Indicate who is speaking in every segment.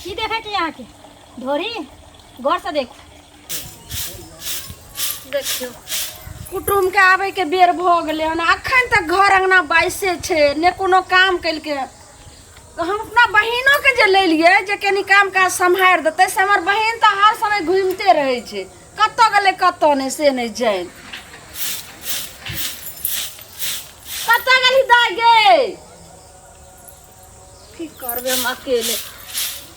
Speaker 1: की देखै छी अहाँके ढोरी गौरसँ देखू।
Speaker 2: देखियौ, कुटुमके आबैके बेर भऽ गेलै हन, अखन तक घर अङ्गना बाइसे छै, ने कोनो काम केलकै। तऽ हम अपना बहिनोके जे लेलियै जे कनि काम काज सम्हारि देतै, से हमर बहिन तऽ हर समय घुमिते रहै छै, कतऽ गेलै कतऽ नहि से नहि जानि। कतऽ गेली दाइ गे? की करबै हम अकेले?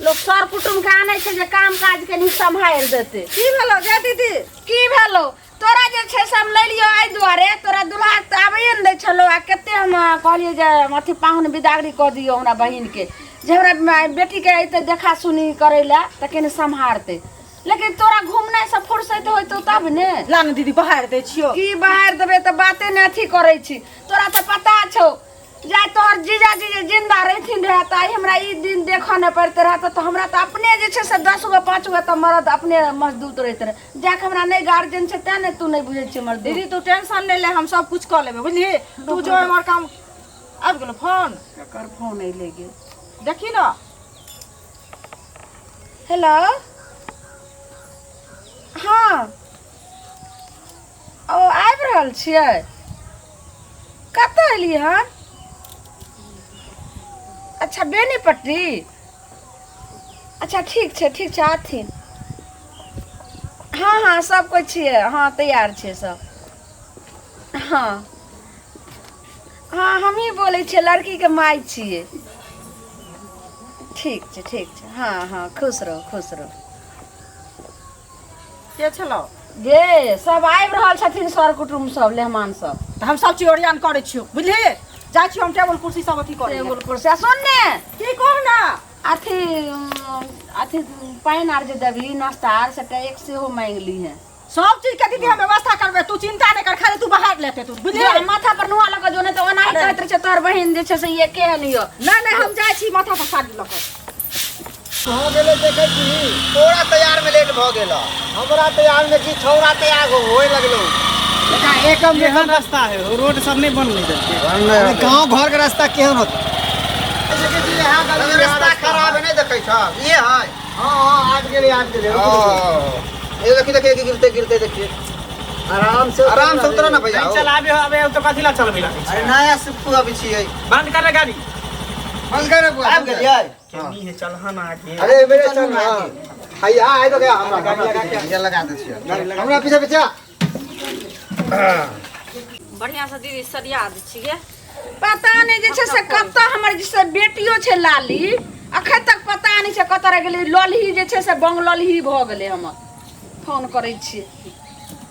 Speaker 2: लोक सर कुटुम्बके आनै छै जे काम काज कनि सम्हारि देतै।
Speaker 3: की भेलौ जय दीदी?
Speaker 2: की भेलौ तोरा? जे छै से हम लेलियौ एहि दुआरे, तोरा दुल्हा तऽ आबैए ने दै छलौ, आ कते हम कहलियै जे अथी पाहुन बिदागरी कऽ दियौ हमरा बहिनके, जे हमरा बेटीके अयतै देखा सुनी करै लए तऽ कनि सम्हारतै, लेकिन तोरा घुमनाइसँ फुर्सत होइतौ तब ने।
Speaker 3: ला ने दीदी, बहारि दै छियौ।
Speaker 2: की बहारि देबै? तऽ बाते ने अथी करै छी। तोरा तऽ पता छौ, जाय तोहर जीजाजी जे जिंदा रहथिन रहे तऽ आइ हमरा ई दिन देखऽ नहि पड़ते रहए। तऽ हमरा तऽ अपने जे छै से 10 गो 5 गो तऽ मरद अपने मजदूत रहैत रहे। जाके हमरा नहि गार्जियन छै, तें ने तू नहि बुझै छियै हमर दुख।
Speaker 3: दीदी, तू टेंशन नहि ले, हम सब कुछ कऽ लेबै, बुझलिही? तू जो हमर काम। आबि गेलो फोन।
Speaker 2: ककर फोन अयलै गे?
Speaker 3: देखी ने।
Speaker 2: हेलो, हँ, ओ आबि रहल छियै? कतऽ एलियै हन? अच्छा, बेनीपट्टी। अच्छा, ठीक छै, ठीक छै, आथिन। हँ हँ, सब कोइ छियै, हँ, तैयार छियै सब। हँ हँ, हमही बोलै छियै, लड़कीके माय छियै। ठीक छै, ठीक छै। हँ हँ, खुश रहू, खुश रहू।
Speaker 3: के छलौ
Speaker 2: गे? सब आबि रहल छथिन, सर कुटुम्ब सब, मेहमान सब।
Speaker 3: तऽ हम सब चीज ओरियान करै छियौ, बुझलिही? जाइ छियौ हम टेबुल कुर्सी सब अथी करै।
Speaker 2: टेबुल कुर्सी आ सुन ने।
Speaker 3: की कह ने।
Speaker 2: अथी अथी पानि आर जे देबही, नाश्ता आर, सेटा एक सेहो मांगि लीहे।
Speaker 3: सब चीज के दीदी हम व्यवस्था करबै, तू चिंता नहि कर, खाली तू बाहर लेते तू, बुझलिही?
Speaker 2: जे माथा पर नुआ लऽ कऽ जो, नहि तऽ ओनाही कहैत रहै छै तोहर बहिन जे छै से ये केहन यऽ।
Speaker 3: नहि नहि, हम जाइ छी माथा पर साड़ी लऽ कऽ।
Speaker 4: भऽ गेलै, देखै छी।
Speaker 5: तोरा तैयार में लेट भऽ गेल।
Speaker 4: हमरा तैयार में की, छौड़ा तैयार होए लगलो।
Speaker 6: एकम केहन रास्ता है? रोड सब नहीं बनलै देलकै।
Speaker 4: गांव घर के रास्ता केहन होत?
Speaker 5: रास्ता खराब है, नहीं देखै छ? ये है।
Speaker 4: हाँ हाँ, आबि गेलै, आबि गेलै।
Speaker 5: ये देखिए, देखिए, गिरते गिरते देखिए।
Speaker 4: आराम से।
Speaker 5: आराम से उतरो ना भैया।
Speaker 6: नहीं चलाबे हो अबे तो कथी ला चलबे लागै
Speaker 5: अरे, नया सिप्पू अभी छियै।
Speaker 6: बंद कर रे गाड़ी।
Speaker 4: बंद कर बुआ।
Speaker 5: आबि गेलियै।
Speaker 6: केनी है, चलहन आगे।
Speaker 4: अरे मेरे चल ना, हैया आइ गया। हमरा
Speaker 5: गाड़ी लगा के ये लगा दे छियै।
Speaker 4: हमरा पीछे पीछे।
Speaker 7: बढ़िया से दीदी सरिया दै छियै।
Speaker 2: पता नहि जे छै से कतऽ हमर जे से बेटियो छै लाली, अखन तक पता नहि छै कतऽ रहि गेलै। ललही जे छै से बंग ललही भऽ गेलै हमर। फोन करै छियै,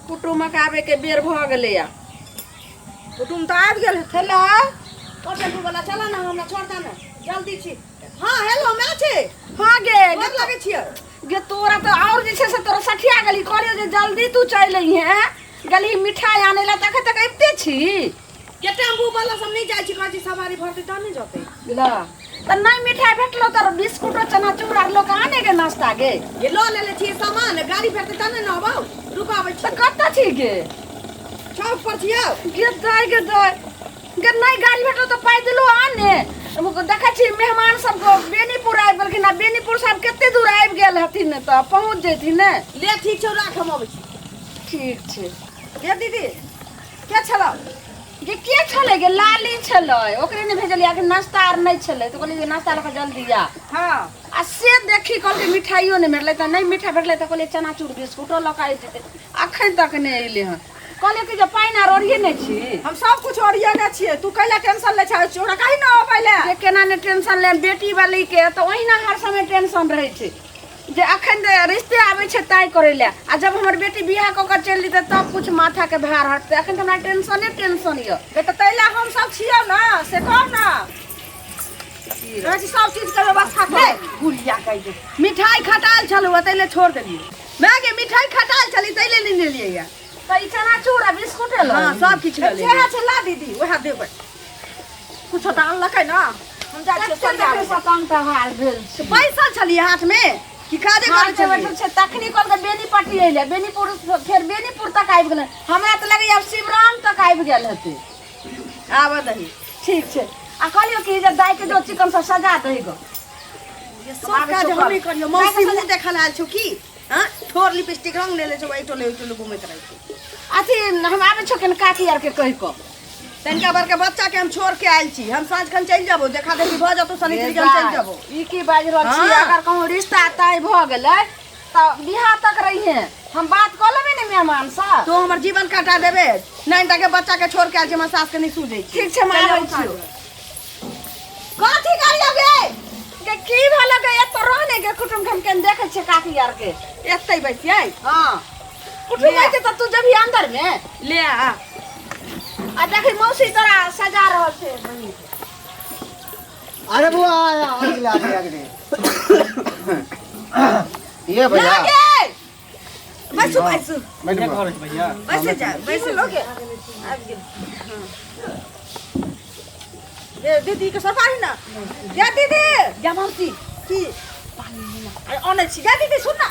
Speaker 2: कुटुमक आबैके बेर भऽ गेलैया।
Speaker 3: कुटुम तऽ आबि गेल।
Speaker 2: हेलो।
Speaker 3: ओ टेम्पू वाला, चला ना, हमरा छोड़ दे ना, जल्दी छी। हाँ हेलो, मैं छी।
Speaker 2: हाँ गे।
Speaker 3: गोर लगै छियै।
Speaker 2: गे, तोरा तऽ आओर जे छै से तोरा सठिया गेली। कहलियौ जे जल्दी तू चलि अइहे, गेलही मिठाइ आनै लए, तखन तक अबिते छी।
Speaker 3: के टेम्पू वाला सब नहि जाइ छी, कहै छी सवारी भरतै तब ने जतै।
Speaker 2: ल तऽ नहि मिठाइ भेटलो तऽ बिस्कुटो चनाचूर आर लोक आने गे नाश्ता गे।
Speaker 3: ये लऽ लेले छियै सामान, गाड़ी भेटतै तब ने आबौ। रुक, आबै छी।
Speaker 2: तऽ कतऽ छी गे?
Speaker 3: चौक पर छियौ।
Speaker 2: गे दाइ, गे दाइ गे, नहि गाड़ी भेटलो तऽ पैदलो आने। देखै छी मेहमान सब बेनीपुर आबि गेलखिन, आ बेनीपुर साहब कते दूर आबि गेल हथिन, तऽ पहुँच जेथिन ने।
Speaker 3: ले ठीक छौ, राख, हम अबै छी।
Speaker 2: ठीक छै।
Speaker 3: गे दीदी, के छलौ?
Speaker 2: गे, के छलै गे? लाली छलै, ओकरे ने भेजलियै कि नाश्ता आर नहि छलै, तऽ कहलियै जे नाश्ता लऽ कऽ जल्दी आ। आ से देखी, कहलकै मिठाइयो नहि भेटलै। तऽ नहि मिठाइ भेटलै तऽ कहलियै चनाचूर बिस्कुटो लऽ कऽ आबि जेतै। अखन तक नहि अयलै हन। कहलियै कि जे पानि आर ओरिये नहि छी?
Speaker 3: हम सब कुछ ओरियेने छियै, तू कैला टेंशन लै छै? ओकरा कही ने अबै लए।
Speaker 2: जे केना नहि टेंशन लेब? बेटी वाली के तऽ ओहिना हर समय टेंशन रहै छै, जे अखन तऽ रिश्ते आबै छै तय करै लए, आ जब हमर बेटी बियाह कऽ कऽ चलि जेतै तब कुछ माथाके भार हटतै। अखन तऽ हमरा टेंशने टेंशन यऽ।
Speaker 3: गे, तऽ तै लए हम सब छियौ ने, से कह ने। कहै छी सब चीज के व्यवस्था कर।
Speaker 8: गुलिया कहि दे, मिठाई खटाल छलौ तै ले छोड़ देलियै। मैं गे, मिठाई खटाल छली तै ले नहि लेलियै या।
Speaker 2: तऽ ई चनाचूर आ बिस्कुट एलै?
Speaker 8: हाँ, सब किछु लऽ लेलियै।
Speaker 3: जेहा छै ला दीदी, वएह देबै। कुछो तऽ आनलकै ने, हम जाइ छियै सरियाबै।
Speaker 2: पतंग तऽ हाल भेल छै।
Speaker 8: पैसा छलियै हाथ में कि काजे करै
Speaker 2: हाथ
Speaker 8: छलियै?
Speaker 2: बैठल छै तखनी कहलकै बेनीपट्टी अयलै, बेनीपुर, फेर बेनीपुर तक आबि गेलै। हमरा तऽ लगैया आब शिवराम तक आबि गेल हेतै।
Speaker 8: आबऽ दही।
Speaker 2: ठीक छै। आ कहलियौ कि जे दाइके जो चिकन सब सजा दही गो।
Speaker 8: सब काज हमही करियो मौसी मुँह देखल आयल छौ की हाँ ठोर लिपस्टिक रंग ले ले छौ एहि टोले ओहि टोले घुमैत रहै छौ
Speaker 2: अथी हम आबै छौ कनि काकी आरके कहि कऽ
Speaker 8: तनिका बड़का बच्चा के हम छोड़ के आयल छी हम साँझ खन चलि जेबो देखा देखी भऽ जेतौ शनि के हम चलि जेबो
Speaker 2: ई की बाजि रहल छी
Speaker 8: हाँ।
Speaker 2: अगर कहूँ रिश्ता तय भऽ गेलै तऽ बियाह तक रहिहे हम बात कऽ लेबै ने मेहमान सँ
Speaker 8: तू हमर जीवन काटा देबे नाइन टा के बच्चा के छोड़ के आयल छी हमर सास के नहीं सूझै छी
Speaker 2: ठीक छै हम
Speaker 8: चलि
Speaker 2: आबै
Speaker 8: जाउ
Speaker 2: छियौ
Speaker 8: साँझ। कथी करियो गे
Speaker 2: गे की भेल गे एतऽ रह ने गे कुटुम के हम केन देखै छियै काकी आर के
Speaker 8: एतै बैसियै
Speaker 2: हाँ कुटुम अयतै तऽ तू जेबही अंदर मे
Speaker 8: ले आ
Speaker 2: आ देखी मौसी तोरा सजा रहल छै बहिन के।
Speaker 4: अरे बुआ आ आ गेलै आ गेलै आ गेलै
Speaker 5: ये भैया
Speaker 8: गे बैसू बैसू
Speaker 4: बैठ
Speaker 6: क्या
Speaker 4: बुआ
Speaker 6: करै भैया
Speaker 8: बैसे जा बैसू
Speaker 3: लोगे ये दीदी के सफाई ना ये दीदी
Speaker 8: जा मौसी
Speaker 3: की अरे अनै छी ये दीदी सुन ना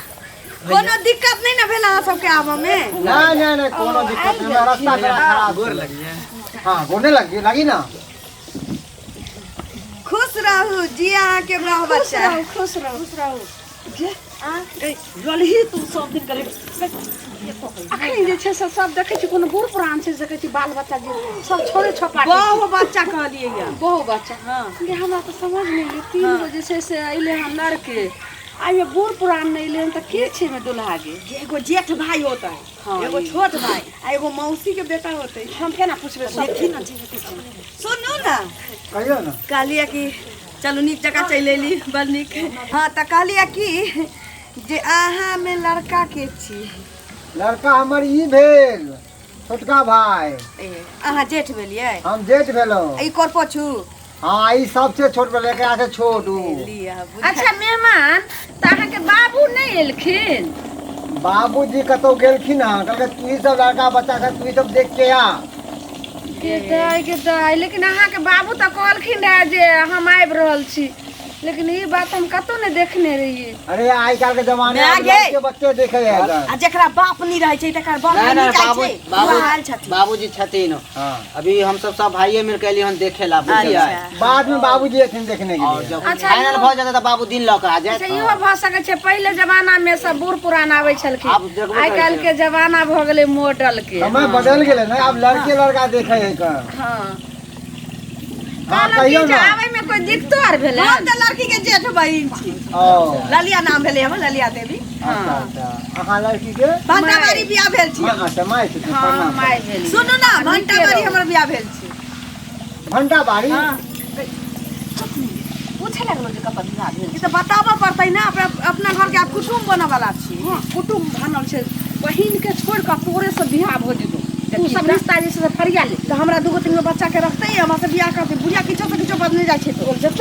Speaker 8: कोनो दिक्कत नहीं ना भेल अहाँ सबके आबऽ में
Speaker 4: नहीं नहीं नहीं कोनो दिक्कत नहीं हमरा रास्ता बड़ा खराब
Speaker 6: गोर लगिए
Speaker 4: हाँ गोर लगी लगी ना
Speaker 8: खुश रहू जी अहाँ के रह बच्चा
Speaker 2: खुश रहू
Speaker 3: खुश रहू
Speaker 2: गे
Speaker 3: ललही तू सब दिन करे
Speaker 2: अखन जे छै से सब देखै छी कोनो बूढ़ पुरान छै देखै छी बाल बच्चा जे सब छोड़े छोपा
Speaker 8: बहु बच्चा कहलियै या
Speaker 2: बहु बच्चा गे हमरा तऽ समझ नहि एलै तीन गो जे छै से अयलै हन लड़के एहिमे बूढ़ पुरान नहि अयलै हन तऽ के छै एहिमे दुल्हा गे
Speaker 8: जे एगो जेठ भाई होता है
Speaker 2: हाँ,
Speaker 8: एगो
Speaker 2: ई।
Speaker 8: छोट भाई आ एगो मौसी के बेटा होते
Speaker 2: हम केना पुछबै सब
Speaker 8: देखी ना सुनू ना
Speaker 4: कहियो ना
Speaker 8: कहलियै कि चलू नीक जगह चलि अयली बड़ नीक हँ तऽ कहलियै कि जे अहाँमे लड़का के छी
Speaker 4: लड़का हमर ई भेल छोटका भाई
Speaker 8: ए, अहाँ जेठ भेलियै
Speaker 4: हम जेठ भेलहुँ
Speaker 8: ई कोरपोछू
Speaker 4: हाँ ई सबसे छोट भेल एकरा से छोट ऊ
Speaker 8: लिअ
Speaker 2: अच्छा मेहमान तऽ अहाँके बाबू नहि एलखिन
Speaker 4: बाबूजी कतौ गेलखिन हँ कहलकै तू ही सब लड़का बच्चा सब तू ही सब देख के आ
Speaker 2: के दाइ के दाइ लेकिन अहाँके बाबू तऽ कहलखिन रहए जे हम आबि रहल छी लेकिन ई बात हम कतौ नहि देखने रहियै
Speaker 4: अरे आइ काल्हि के जमाना
Speaker 8: माय
Speaker 4: में
Speaker 8: गे।
Speaker 4: लड़के बच्चे देखे है इधर।
Speaker 8: आ जकरा बाप नहीं रहै छै तकर बाप
Speaker 9: नहीं
Speaker 8: नहीं
Speaker 9: नहीं
Speaker 8: जाइ
Speaker 9: बाबू
Speaker 8: छै बुआ आयल
Speaker 9: बाबू
Speaker 8: छथिन
Speaker 9: बाबूजी छथिन
Speaker 4: हाँ
Speaker 9: अभी हम सब सब भाइये मिल के एलियै हन देखे ला बुझलियै
Speaker 8: अच्छा।
Speaker 4: बाद में बाबूजी अथिन देखने के
Speaker 9: और
Speaker 4: लिए
Speaker 9: जब
Speaker 2: अच्छा,
Speaker 9: फाइनल
Speaker 2: इहो-
Speaker 9: भऽ जेतै तऽ बाबू दिन लऽ कऽ आ जायत
Speaker 2: अच्छा इहो भऽ सकै छै पहिले जमाना में सब बूढ़ पुरान आबै छलखिन
Speaker 9: आब देखबो
Speaker 2: आइ
Speaker 9: करै
Speaker 2: काल्हि के जमाना भऽ गेलै मॉडल के
Speaker 4: समय बदल गेलै ने आब लड़के लड़का देखे है का
Speaker 2: हाँ
Speaker 4: हाँ
Speaker 2: कहलहुँ
Speaker 4: कहियो
Speaker 2: कि जे
Speaker 4: ना
Speaker 2: आबै में कोई दिक्कतो आर भेलै
Speaker 8: हम तऽ लड़की के जेठ बहिन छी
Speaker 4: ओ
Speaker 8: ललिया नाम भेलै हमर ललिया देवी
Speaker 4: अच्छा अच्छा अहाँ लड़की के
Speaker 8: भंटाबारी बियाह भेल छी
Speaker 4: माँ अच्छा माय छथिन
Speaker 2: हाँ
Speaker 4: प्रणाम
Speaker 2: माय भेली
Speaker 8: सुनू ना भंटाबारी हमर बियाह भेल छी
Speaker 4: भंटा बाड़ी
Speaker 2: पूछे लगलो जे कतऽ बियाह भेल
Speaker 8: ई तऽ बताबऽ पड़तै ना अपना अपना घर के आब कुटुम्ब बनऽ वाला छी
Speaker 2: हाँ कुटुम्ब बनल छै बहिन के छोड़ि कऽ तोरे से बियाह भऽ जेतौ तू सब रिश्ता जे छै से फरिया ले
Speaker 8: तऽ हमरा दूगो तीन गो बच्चा के रखतै हमरा से बियाह करतै बुढ़िया किछो से किछो बदले जाइ छै तो
Speaker 2: जब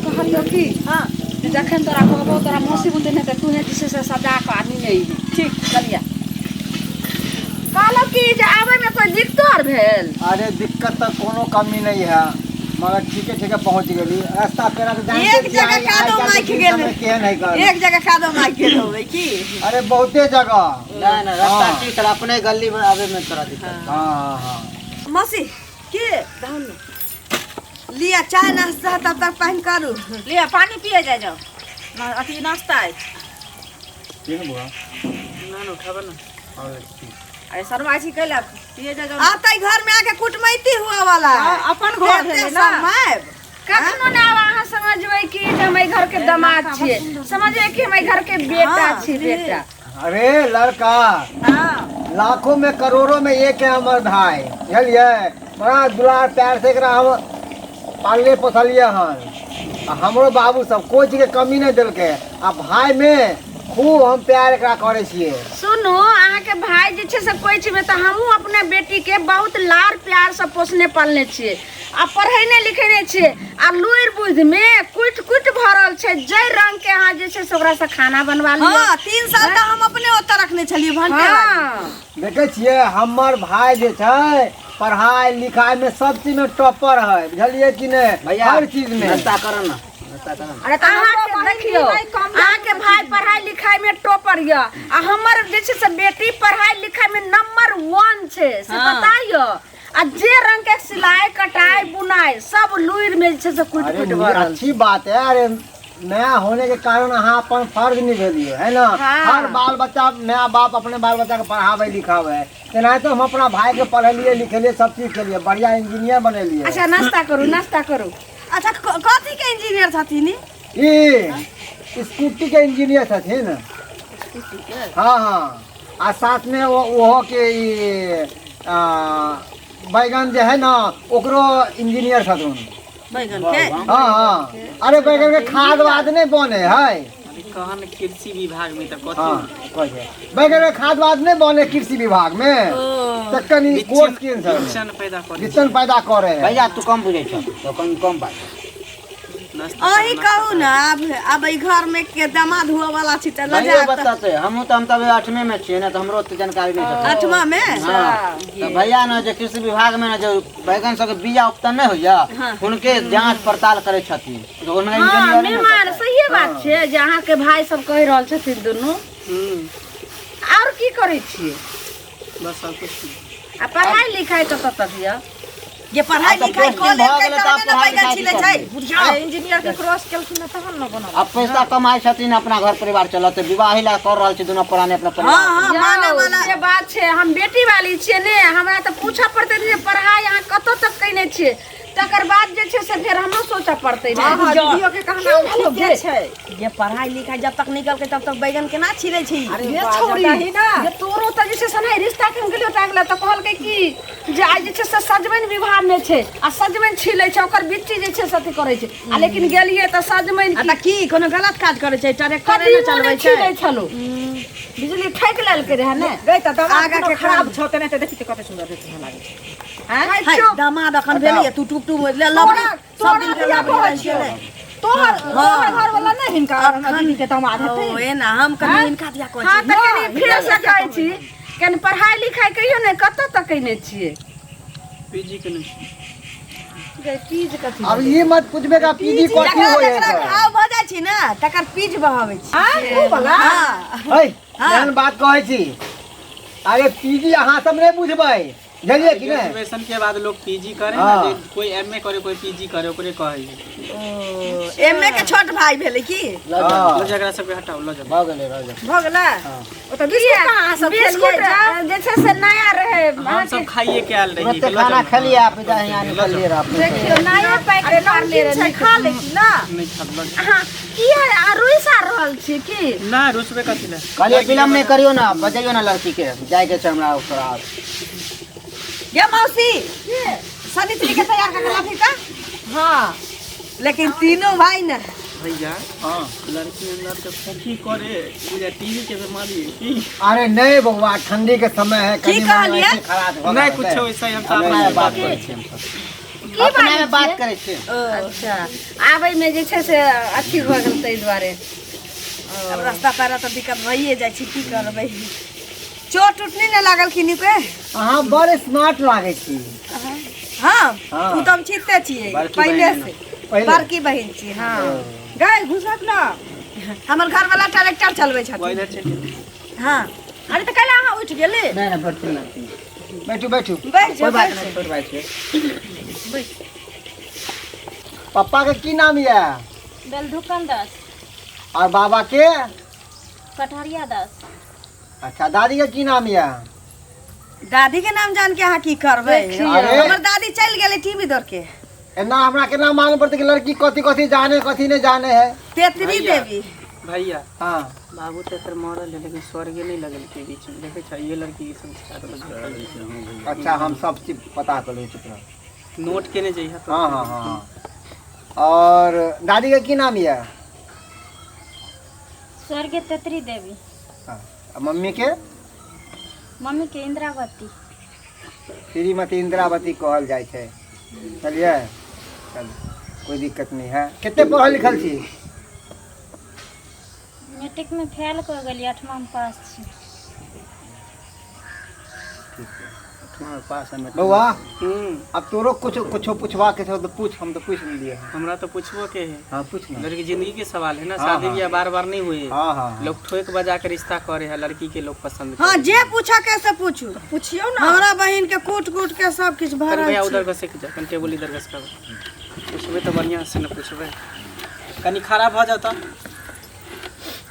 Speaker 2: कहलियौ की
Speaker 8: हाँ
Speaker 2: जे जखन तोरा कहबौ तोरा मौसी बुते नहि तऽ तूहे जे छै से सजा कऽ आनी नहि ठीक चलिया कहलहुँ कि जे आबैमे कोइ दिक्कतो आर भेल
Speaker 4: अरे दिक्कत तऽ कोनो कमी नहीं है मगर ठीके ठीके पहुँच गेली रास्ता पेरा तऽ जानते
Speaker 8: एक
Speaker 4: छियै,
Speaker 8: जगह
Speaker 4: आइ-
Speaker 8: कादो
Speaker 4: आइ काल्हि
Speaker 8: माखि
Speaker 4: के
Speaker 8: गेल।
Speaker 4: समय केहन है कल
Speaker 8: एक जगह कादो माखि गेल होबै की
Speaker 4: अरे बहुते जगह
Speaker 9: नहीं नहीं रास्ता
Speaker 4: हाँ।
Speaker 9: ठीक छल अपने गली में आबे में थोड़ा दिक्कत
Speaker 4: हाँ हाँ हाँ
Speaker 8: मौसी
Speaker 3: के
Speaker 8: लिअ चाय नाश्ता तब तक पानि करू
Speaker 3: ले पानी पिए जाय जाओ ना अथी नाश्ता अछि
Speaker 4: ठीक है बुआ
Speaker 3: ना ना उठाबऽ ना
Speaker 4: और ठीक।
Speaker 3: अरे शर्मा छी कैला पिए जाय जाओ
Speaker 8: आते घर में आके कुटमैती हुआ वाला है
Speaker 3: हाँ, अपन घर
Speaker 8: एते
Speaker 3: भेलै ना।
Speaker 8: शर्माएब।
Speaker 2: कखनो ने आब अहाँ समझबै कि जे हम एहि घर के दमाद छियै समझबै कि हम एहि घर के बेटा छी बेटा
Speaker 4: अरे लड़का
Speaker 3: हाँ
Speaker 4: लाखों में करोड़ों में एक है हमर भाई बुझलियै बड़ा दुलार प्यार से एकरा हम पालले पोसलियै हन आ हमरो बाबू सब कोई चीज के कमी नहीं देलकै आ भाई में खूब हम प्यार एकरा करै छियै
Speaker 2: सुनू अहाँके भाई जे छै से कोइ चीजमे तऽ हमहूँ अपना बेटीके बहुत लाड़ प्यारसँ पोसने पालने छियै आ पढ़ेने लिखेने छियै आ लुरि बुद्धिमे कुटि कुटि भरल छै जाहि रङ्गके अहाँ जे छै से ओकरासँ खाना बनवा लिअ
Speaker 8: हाँ 3 साल तऽ हम अपने ओतऽ रखने छलियै भंटे वाली।
Speaker 2: हँ
Speaker 4: देखै छियै हमर भाई जे छै पढ़ाई लिखाई में सब चीज में टॉपर है बुझलियै कि नहीं
Speaker 9: भैया
Speaker 4: हर चीज में
Speaker 9: नाश्ता करो ना नाश्ता करो ना
Speaker 3: अरे तऽ हमरो
Speaker 2: अहाँके
Speaker 3: बहिन
Speaker 2: देखियौ
Speaker 3: भी नहि कम
Speaker 2: अहाँके भाई पढ़ाई लिखाई में टॉपर यऽ आ हमर जे छै से बेटी पढ़ाई लिखाई में नंबर 1 छै से पता यऽ आ जे रंग के सिलाई कटाई बुनाई सब लुरि में जे छै से कुटि
Speaker 4: अरे
Speaker 2: कुटि भरल
Speaker 4: अच्छी बात है अरे नया होने के कारण अहाँ अपन फर्ज निभेलिए है ना। हर बाल बच्चा नया बाप अपने बाल बच्चा के पढ़ावे लिखावे है, तेनाहिते हम अपना भाई के पढ़ेलिए लिखेलिए सब चीज केलिए, बढ़िया इंजीनियर बनेलिए।
Speaker 2: अच्छा नाश्ता करू, नाश्ता करू।
Speaker 8: अच्छा कथी के इंजीनियर छथिन
Speaker 4: ई? स्कूटी के इंजीनियर छथिन। हाँ हाँ, आ साथ में वो ओहो के ई बैगन जे है ना ओकरो इंजीनियर छथिन।
Speaker 8: बैगन के?
Speaker 4: हाँ हाँ, अरे बैगन के खाद वाद नहीं बने है।
Speaker 6: कहन कृषि विभाग में तो कथी?
Speaker 4: हाँ, कहे बैगन के खाद वाद नहीं बने कृषि विभाग में, तो कनी कोर्स किन सर
Speaker 6: बिचन पैदा करे,
Speaker 4: बिचन पैदा करे है।
Speaker 9: भैया तू कम बुझै छ तो कम कम बात।
Speaker 8: अही कहू ना, अब ई घर में के दामाद हुआ वाला छी त ल
Speaker 9: भैया
Speaker 8: जा।
Speaker 9: बताते हमहूँ तो हम तब 8वें में छियै ना, तो हमरो ओते जानकारी नहीं छै।
Speaker 8: 8वां में?
Speaker 9: हाँ, तो भैया ना जे कृषि विभाग में ना जो बैगन सबके बीया उत्पन्न नहीं होइया हुनके जांच पड़ताल करै छथिन। तो हुनका
Speaker 2: हाँ
Speaker 9: इंजीनियर नहीं
Speaker 2: मेहमान सही बात छै जे अहाँ के भाई सब कहि रहल छथिन दुनू। और की करै छियै?
Speaker 6: बस सब कुछ।
Speaker 2: आ पढ़ाई लिखाई कतऽ तक यऽ?
Speaker 8: जे पढ़ाई लिखाई कऽ लेलकै तहने ने बैगन छिलै छै।
Speaker 3: इंजीनियर के क्रॉस केलखिन तहन न बनल।
Speaker 9: अब पैसा कमाइ छथिन, अपना घर परिवार चलते, विवाह ला कर रहल छै दुनू प्राणी अपना परिवार।
Speaker 8: हाँ हाँ, माने वाला
Speaker 2: से बात छै, हम बेटी वाली छियै ने, हमरा तऽ पूछऽ पड़तै जे पढ़ाई अहाँ कतऽ तक कयने छियै, तकर बाद जे छै से फेर हमरो सोचऽ पड़तै ने।
Speaker 3: हाँ, दीदियो के कहना ठीके छै।
Speaker 8: जे पढ़ाई लिखाई जब तक निकलकै तब तक बैगन केना छिलै छै?
Speaker 2: ये छौड़ी, जे तोरो तऽ जे छै से नहि रिश्ता के हम गेलियो ताकला तऽ कहलकै कि जे आइ जे छै से सजमनि विवाह में छै आ सजमनि छिलै छै, ओकर बिच्ची जे छै से अथी करै छै, आ लेकिन गेलियै तऽ सजमनि
Speaker 8: आ तऽ की कोनो गलत काज करै छै? ट्रैक्टर ने
Speaker 2: कदीमो
Speaker 8: चलबै
Speaker 2: नहि
Speaker 8: छै,
Speaker 2: छिलै छलो, बिजली ठकि लेलकै रहए ने।
Speaker 3: गई तऽ दामाद
Speaker 8: आगा
Speaker 3: कोनो
Speaker 8: के
Speaker 3: खराब छौ तऽ नहि तऽ देखी तऽ कते सुन्दर देखै लागै छै।
Speaker 8: है दामाद अखन भेलियै तू टुक टुक ले लबड़ी सब दिन के लबड़ी रहै छै।
Speaker 3: तोहर तोहर घर वाला नहि हिनका हमरा दीदी के दामाद हेतै।
Speaker 8: ओ एना हम कनि हिनका दिया कहै
Speaker 2: हाँ
Speaker 8: छी।
Speaker 2: तऽ कनि फेर से कहै छी, कनि पढ़ाई लिखाई कहियो ने कतऽ तक कयने छियै?
Speaker 6: पीजी के नहीं।
Speaker 2: पीज कथी?
Speaker 4: अब ये मत पूछबे का पीजी कथी
Speaker 8: जकरा
Speaker 4: होय
Speaker 8: जकरा
Speaker 4: है।
Speaker 8: घाव भऽ जाइ छै ने तकर पीज बहाबै छै।
Speaker 3: ऊ वाला?
Speaker 8: हाँ।
Speaker 4: है एहन बात कहै छी। अरे पीजी अहाँ सब नहीं बुझबै, बुझलियै कि नहीं?
Speaker 6: ग्रेजुएशन के बाद लोग पीजी करे ना,
Speaker 4: हाँ।
Speaker 6: जे कोई एमए करे कोई पीजी करे ओकरे कहै है।
Speaker 8: एमए के छोट भाई भेलै की?
Speaker 4: हाँ।
Speaker 6: लो जकरा सबके हटाओ लो जाओ।
Speaker 9: भऽ गेलै रह जाओ।
Speaker 3: भऽ गेलै? ओ तऽ बिस्कुट कहाँ अहाँ सब
Speaker 2: बिस्कुट
Speaker 3: खेलियै जाउ?
Speaker 2: जे छै से नया रहै।
Speaker 6: हम सब खाइए के आयल रही।
Speaker 9: तुरंते खाना खेलियै आप इधर यहाँ निकलियै रह अपने।
Speaker 2: देखियौ नया पैकेट मारले
Speaker 3: नमकीन छै
Speaker 2: रहै।
Speaker 3: खा लै छी ना।
Speaker 6: नहीं खा लो।
Speaker 2: अहाँ किया आ रुसि रहल छी की?
Speaker 6: ना रुसबे कथी ले।
Speaker 9: कहलियै विलम्ब नहि करियौ ना, बजैयौ ना लड़की के, जाइके छै हमरा ओकरा।
Speaker 8: ये मौसी सनित्री के तैयार कर लाफी का।
Speaker 3: हाँ
Speaker 8: लेकिन तीनों भाई ने
Speaker 6: भैया
Speaker 4: हाँ।
Speaker 6: लड़की अंदर से फोकी करे बुझा टीवी के बीमारी है की?
Speaker 4: अरे नहीं बउआ, ठंडी के समय है,
Speaker 8: की
Speaker 4: कनी मनी
Speaker 8: कहलियै?
Speaker 4: ऐसे खराब भऽ
Speaker 6: नहीं
Speaker 4: गेल
Speaker 6: कुछ
Speaker 4: हेतै।
Speaker 6: वैसा ही हम
Speaker 9: अपना
Speaker 6: सब
Speaker 9: में बात करै छियै हमसब, अपना में बात करै छियै।
Speaker 2: अच्छा आबै में जे छै से अथी भऽ गेल ताहि दुआरे।
Speaker 8: अब रास्ता पैरा तऽ दिक्कत भइए जाइ छै, की करबै? चोट उट नहि ने लागल किनी के?
Speaker 4: अहाँ बड़ स्मार्ट लागै छी।
Speaker 8: हाँ
Speaker 4: हाँ।
Speaker 8: उ तऽ हम छिते छियै
Speaker 9: बड़की
Speaker 8: पहिले
Speaker 9: बहिन
Speaker 8: से।
Speaker 4: पहिले?
Speaker 8: बड़की बहिन छी। हाँ
Speaker 3: गई घुसक ना।
Speaker 8: हमर घर वाला ट्रैक्टर चलबै छथिन।
Speaker 6: इधर चलि।
Speaker 8: हाँ
Speaker 3: अरे तऽ काल्हि अहाँ उठि गेली?
Speaker 9: नहि नहि बैठू ना,
Speaker 4: बैठू बैठू।
Speaker 8: बैठ
Speaker 9: कोइ
Speaker 8: जाउ
Speaker 9: बात
Speaker 8: बैठ
Speaker 9: नहि,
Speaker 8: जाउ।
Speaker 9: छोट भाई छियै।
Speaker 4: पप्पा के की नाम यऽ?
Speaker 7: बेलधुकन दास।
Speaker 4: और बाबा के?
Speaker 7: कटहरिया दास।
Speaker 4: अच्छा दादी के की नाम यऽ?
Speaker 8: दादी के नाम जान के अहाँ की करबै?
Speaker 4: अरे।
Speaker 8: हमर दादी चलि गेलै टीवी दौड़ के।
Speaker 4: एना हमरा केना मालूम पड़तै कि लड़की कथी कथी जाने कथी नहीं जाने है?
Speaker 8: तेतरी
Speaker 6: भैया।
Speaker 8: देवी।
Speaker 6: भैया
Speaker 4: हाँ
Speaker 6: बाबू तो एकर मरल है लेकिन स्वर्गे नहीं लगल के बीच में, देखे छ ये लड़की के संस्कार लगल।
Speaker 4: अच्छा हम सब चीज पता कर लै चुप रह।
Speaker 6: नोट केने जइहा तो।
Speaker 4: हाँ हाँ हाँ। और दादी के की नाम यऽ?
Speaker 7: स्वर्गीय तेतरी देवी।
Speaker 4: हाँ, आ मम्मी के?
Speaker 7: मम्मी के इंद्रावती।
Speaker 4: श्रीमती इंद्रावती कहल जाइ छै। चलिए चल कोई दिक्कत नहीं है। कते पढ़ल लिखल छी?
Speaker 7: मैट्रिक में फेल कर गेली, 8वां में पास छी।
Speaker 9: पास है
Speaker 4: बउआ अब तोरो कुछ कुछ पूछवा के छौ तो पूछ, हम तो पूछ लेलिए।
Speaker 6: हमरा तो पूछबो के है।
Speaker 4: हाँ पूछ ना।
Speaker 6: लड़की जिंदगी के सवाल है ना,
Speaker 4: हाँ,
Speaker 6: शादी
Speaker 4: हाँ।
Speaker 6: ब्याह बार बार नहीं हुए।
Speaker 4: हाँ हाँ
Speaker 6: लोग ठोक बजा के रिश्ता करे है, लड़की के लोग पसंद
Speaker 8: हाँ जे पूछा के से पूछू।
Speaker 3: पूछियौ ना।
Speaker 8: हमरा बहिन के कूट कूट के सब किछु
Speaker 6: करे।
Speaker 8: भरल
Speaker 6: भैया
Speaker 8: छै।
Speaker 6: उधर घसक जा, कन टेबुल इधर घसका। पूछबे तो बढ़िया से ना पूछबे। कनी खड़ा भऽ जाउ तऽ।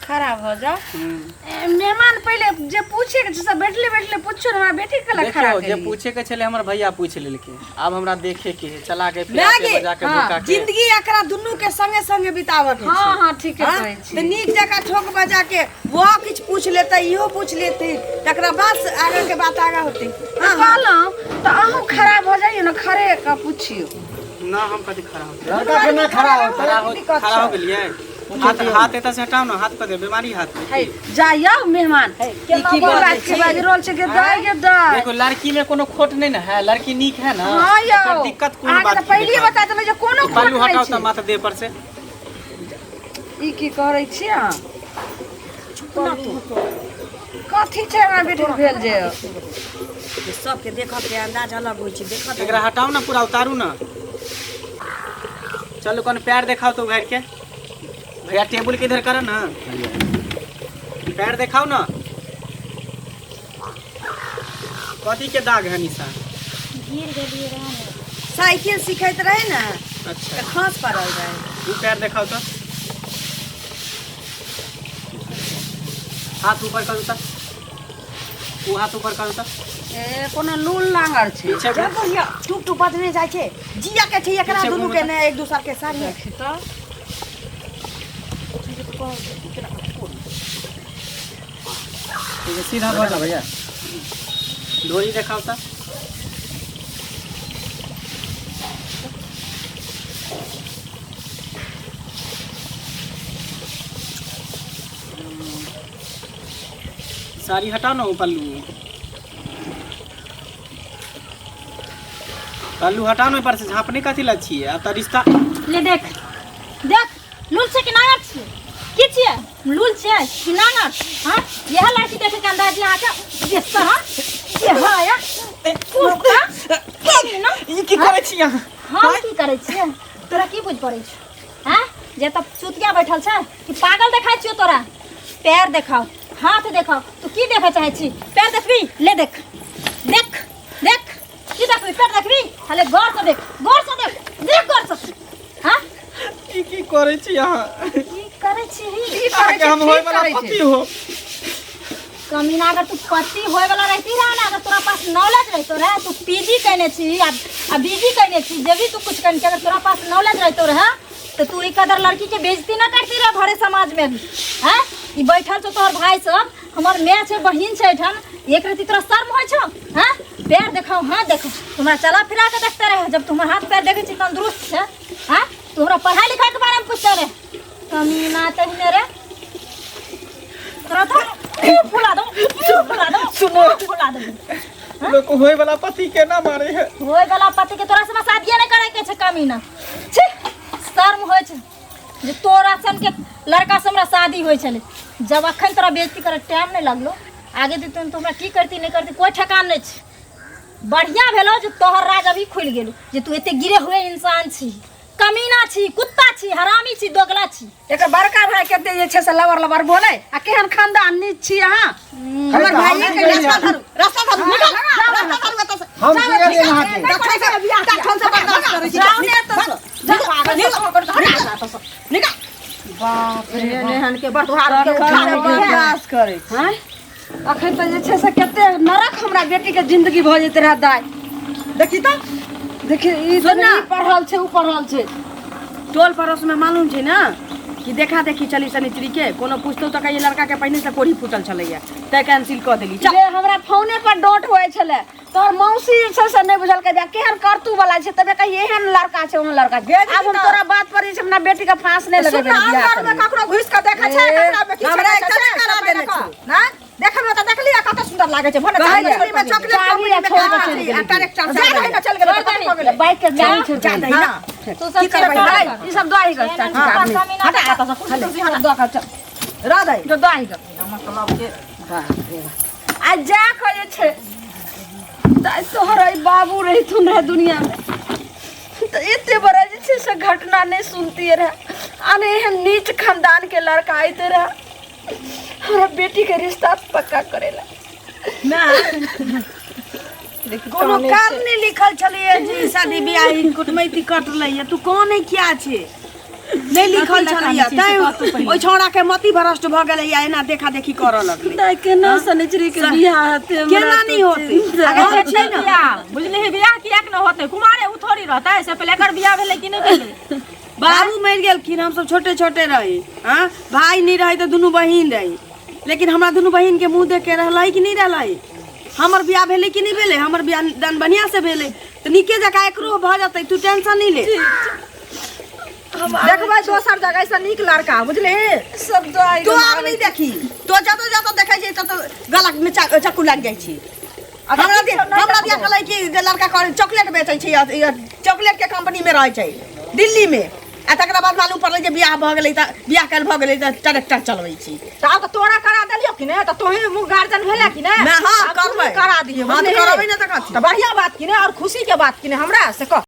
Speaker 2: खड़ा भऽ जाओ। ए, मेहमान पहिले जे पूछे के छै से बैठले बैठले पूछो ने, हमरा बेटी के लग खड़ा
Speaker 6: देखियौ जे
Speaker 2: करियै।
Speaker 6: पूछे के छलै हमर भैया पूछि लेलकै, आब हमरा देखे के है, चला के फिरा के
Speaker 8: माय
Speaker 6: बजा के
Speaker 8: गे,
Speaker 6: भोका के।
Speaker 8: जिंदगी एकरा दुनू के संगे संगे बिताबऽ के छै।
Speaker 2: हाँ हाँ ठीके
Speaker 8: हाँ?
Speaker 2: कहै छी।
Speaker 8: तऽ नीक जकाँ ठोक बजा के वो किछु पूछि लेतै, इहो पूछि लेतै, तकरा बाद से आगाँ के बात आगाँ होतै।
Speaker 2: तऽ कहलहुँ तऽ अहूँ खड़ा भऽ जाइयौ ने, खड़े कऽ पुछियौ।
Speaker 6: ना हम कथी खड़ा होतै?
Speaker 4: लड़का केना खड़ा होतै?
Speaker 6: खड़ा हो, खड़ा हो गेलियै। हाथ हाथ एतऽ से हटाउ ने, हाथ पर दे बीमारी हाथ में।
Speaker 2: है जाइयौ मेहमान, ई की बात के बाजि रहल छै गे दाइ, गे दाइ?
Speaker 6: देखो लड़की में कोनो खोट नहीं ना है, लड़की नीक है ना।
Speaker 2: हाँ यौ,
Speaker 6: ओकर दिक्कत कोनो
Speaker 2: अहाँके
Speaker 6: बात
Speaker 2: तऽ
Speaker 6: की
Speaker 2: पहिले
Speaker 6: देखत।
Speaker 2: बता देलहुँ जे कोनो खोट
Speaker 6: पल्लू
Speaker 2: नहि
Speaker 6: हटाउ
Speaker 2: छै।
Speaker 6: तऽ माथ देह पर से।
Speaker 2: ई की करै छी अहाँ? कथी छै हमरा बेटी के भेल जे?
Speaker 8: सबके देखऽ के अंदाज अलग होइ छै, देखऽ।
Speaker 6: एकरा हटाउ ना, पूरा उतारू ना। चलो कौन पैर देखाओ तो उघाड़ के। भैया टेबुल के इधर करो ना, पैर देखाओ ना। कथी के दाग है निशान?
Speaker 7: गिर गेलियै रहए ने।
Speaker 8: साइकिल सिखैत रहे ने।
Speaker 6: अच्छा।
Speaker 8: तऽ खस पड़ल रहे।
Speaker 6: उ पैर देखाओ तो, हाथ ऊपर करू तो, उ हाथ ऊपर करू तो।
Speaker 2: ए कोनो लूल लांगर छै।
Speaker 6: पीछे
Speaker 8: जब बढ़िया टुक टुक बजने जाइ छै, जिया के छै एकरा
Speaker 6: पीछे
Speaker 8: दुनू
Speaker 6: घूमू
Speaker 8: के
Speaker 6: तऽ।
Speaker 8: ने एक दूसर के सामने।
Speaker 2: देखी तऽ।
Speaker 6: ठीक है, सीधा भऽ जाओ।
Speaker 5: भैया
Speaker 6: डोरी देखाओ तो। साड़ी हटाओ ना, वो पल्लू पल्लू हटाओ ना ऊपर से, झाँपने कथी ला छियै आब तऽ रिश्ता।
Speaker 7: ले देख देख, लूल छै कि नांगर छियै? की छियै? लूल छियै कि नांगर? हाँ, इएह लड़की देखे के अंदाज अहाँके बेस्तर। हाँ इएह आया कुत्ता ना।
Speaker 6: ई की करै छी अहाँ?
Speaker 7: हम की करै छियै तोरा की बुझ पड़ै छौ? हाँ, जे तब चुतिया बैठल छै कि पागल देखाइ छियौ तोरा? पैर देखाओ, हाथ देखाओ, तू की देखऽ चाहै छी? पैर देखबी? ले देख देख देख। की देखबी? पैर देखबी? हले गौर से देख, गौर से देख, देख गौर से। हाँ
Speaker 6: ई की करै छी अहाँ?
Speaker 7: की करै छी?
Speaker 2: की करै
Speaker 6: अहाँके
Speaker 2: छै?
Speaker 6: हम होय
Speaker 2: ठीक
Speaker 6: वाला
Speaker 2: करै छै।
Speaker 6: पति हो।
Speaker 7: कमीना, अगर तू पति होय वाला रहती रहा ना, अगर तोरा पास नॉलेज रहतो रहे, तू पीजी केने छी आ बीजी केने छी, जे भी तू कुछ केने छी, अगर तोरा पास नॉलेज रहतो रहे तो तू ई कदर लड़की के बेइज्जती ना करती रहे भरे समाज में भी। हैं, ई बैठल छौ तोहर भाई सब, हमर माय छै, बहिन छै एठाम, एक रति तोरा शर्म होइ छौ? हैं, पैर देखाओ, हाथ देखाओ, हमरा चला फिरा के देखते रहे। जब तू हमर हाथ पैर देखे छी तंदुरुस्त छै। हैं, तू हमरा पढ़ाई लिखाई के बारे में पूछते रहे। कमीना तहिने रे, तोरा तो मुँह फुला दो, मुँह फुला दो,
Speaker 6: सुनो।
Speaker 7: मुँह फुला दो।
Speaker 6: लोग होय वाला पति के ना मारे है।
Speaker 7: होय वाला पति के तोरा से शादिये नहीं करे के छै कमीना। छी, शर्म होइ छै जे तोरा सन के लड़का से हमरा शादी होइ छलै। जब अखन तोरा बेइज्जती करे टाइम नहीं लगलो, आगे देतुन तो हमरा की करती नहीं करती कोई ठेकान नहीं छै। बढ़िया भेलो जे तोहर राज अभी खुलि गेलो जे तू एते गिरे हुए इंसान छी, कमीना छी, कुत्ता छी, हरामी छी, दोगला छी।
Speaker 2: एकर बड़का भाई कते जे छै से लबर लबर बोले आ केहन खानदान नीच छी अहाँ।
Speaker 8: हमर भाइये के रास्ता धरू, रास्ता धरू, निकल, रास्ता धरू एतऽ से।
Speaker 4: हम की करियै अहाँके?
Speaker 8: तखन से बियाह, तखन से बर्दाश्त करै छी।
Speaker 2: जाउ ने एतऽ से।
Speaker 8: जा पागल, निकल, निकल।
Speaker 2: बाप रे,
Speaker 3: एहन के बटुहार के उठा
Speaker 2: तखन
Speaker 3: के
Speaker 2: बर्दाश्त करै छी। आँय? अखन तऽ जे छै से कते नरक हमरा बेटी के जिंदगी भऽ जेतै रहए दाइ।
Speaker 8: देखी तऽ,
Speaker 2: देखी ई
Speaker 8: सुन ना।
Speaker 2: ई पढ़ल छै, उ पढ़ल छै।
Speaker 8: टोल पड़ोस में मालूम छै ना कि देखा देखी चली सनिचरी के, कोनो पूछतो तऽ कहिए लड़का के पहिने से कोढ़ी फूटल छलैया, तै कैंसिल कऽ देली। चल।
Speaker 2: जे हमरा फोने पर डांट होइ छलै, तोहर मौसी जे छै से नहि बुझलकै जे केहन करतू वाला छै, तबे कही एहन लड़का छै ओहन लड़का छै।
Speaker 3: भेज
Speaker 2: आब हम
Speaker 3: दी तऽ।
Speaker 2: तोरा बात पर जे छै अपना बेटी के फांस नहि
Speaker 3: सुन
Speaker 2: लगेबै
Speaker 3: ना,
Speaker 2: बियाह
Speaker 3: अंदर में
Speaker 2: करबै।
Speaker 3: ककरो घुसि कऽ देखै छै,
Speaker 2: ए,
Speaker 3: ककरा में की छै,
Speaker 8: हमरा
Speaker 3: छै,
Speaker 8: एकटा
Speaker 3: छै,
Speaker 8: करा
Speaker 3: पहिले
Speaker 8: देने
Speaker 3: कह।
Speaker 8: छै।
Speaker 3: ना देखै में तऽ देखलियै कते सुंदर लागै छै, भने
Speaker 8: कहै
Speaker 3: चाही
Speaker 8: छै,
Speaker 3: में चॉकलेट
Speaker 2: चाभी
Speaker 3: कंपनी
Speaker 2: आ
Speaker 3: में
Speaker 2: छोड़ि कऽ
Speaker 3: काम
Speaker 2: चलि
Speaker 3: छै,
Speaker 2: गेलै।
Speaker 3: आ ट्रैक्टर जा दही ना, चलि गेलै,
Speaker 7: छोड़ि
Speaker 3: कतऽ
Speaker 7: दही।
Speaker 3: भऽ गेलै।
Speaker 2: बाइक के चाभी छोड़ि
Speaker 8: जा
Speaker 2: देली।
Speaker 8: दही ना।
Speaker 7: तू सब
Speaker 8: की करबै
Speaker 7: चल
Speaker 8: दाइ?
Speaker 2: ई सब दही के चाची के आदमी।
Speaker 7: कमीना।
Speaker 3: हटा एतऽ से, कुर्सी तुर्सी हटा।
Speaker 2: दऽ कऽ चल।
Speaker 8: रह दही।
Speaker 2: जो दही के
Speaker 3: मतलब के
Speaker 2: आ जा कऽ जे छै तऽ तोहर एहि बाबू रहिथुन रहे दुनिया में तऽ एते बड़ा जे छै से घटना नहि सुनतियै रहे, आ नहि एहन नीच खानदान के लड़का अयते रहे हमरा बेटी के रिश्ता पक्का करे ला।
Speaker 8: ना कोनो कारण नहि लिखल छलैया जे शादी बियाह ई कुटमैती कटलैया, तू कौन है, क्या छै? नहि लिखल छलैया तैं ओहि छौड़ा के मति भ्रष्ट भऽ गेलै या एना देखा देखी करऽ लगलै।
Speaker 2: दाइ, केना शनिचरी के बियाह हेतै हमरा?
Speaker 8: केना नहि होतै?
Speaker 3: अगर छै ने बियाह, बुझलिही? बियाह किएक न होतै? कुमारे ओ थोड़ी रहतै? से पहिले एकर बियाह भेलै कि नहि भेलै?
Speaker 8: बाबू मरि गेलखिन, हमसब छोटे छोटे रही। हाँ, भाय नहि रही तऽ दुनू बहिन रही, लेकिन हमरा दुनू बहिन के मुँह देख के रहलै कि नहि रहलै? हमर बियाह भेलै कि नहि भेलै? हमर बियाह दान बढ़िआँ से भेलै तऽ नीके जकाँ एकरो भऽ जेतै। तू टेंशन नहि ले।
Speaker 3: देखबै दोसर जगह से नीक लड़का, बुझलिही?
Speaker 2: सब दाइ।
Speaker 8: तू आब नहि देखी। तो जतऽ जतऽ देखै छै ततऽ गला में चक्कू लागि जाइ छै। हमरा दिया कहलै कि जे लड़का कर चॉकलेट बेचै छै, चॉकलेट के कंपनी में रहै छै दिल्ली में, आ तकरा बाद मालूम पड़लै जे बियाह भऽ गेलै तऽ बियाह काल्हि भऽ गेलै तऽ ट्रैक्टर चलबै छी।
Speaker 3: तऽ आब तऽ तोरा करा देलियौ कि नहि? तऽ तोही मुँह गार्जियन भेलै कि नहि?
Speaker 8: मैं हाँ
Speaker 3: आब तू
Speaker 8: करबै।
Speaker 3: करा दिहे।
Speaker 8: हाँ, तऽ
Speaker 3: बुझलिही?
Speaker 8: करबै ने तऽ कथी?
Speaker 3: तऽ बढ़िआँ बात कि नहि और खुशी के बात कि नहि हमरा से कह।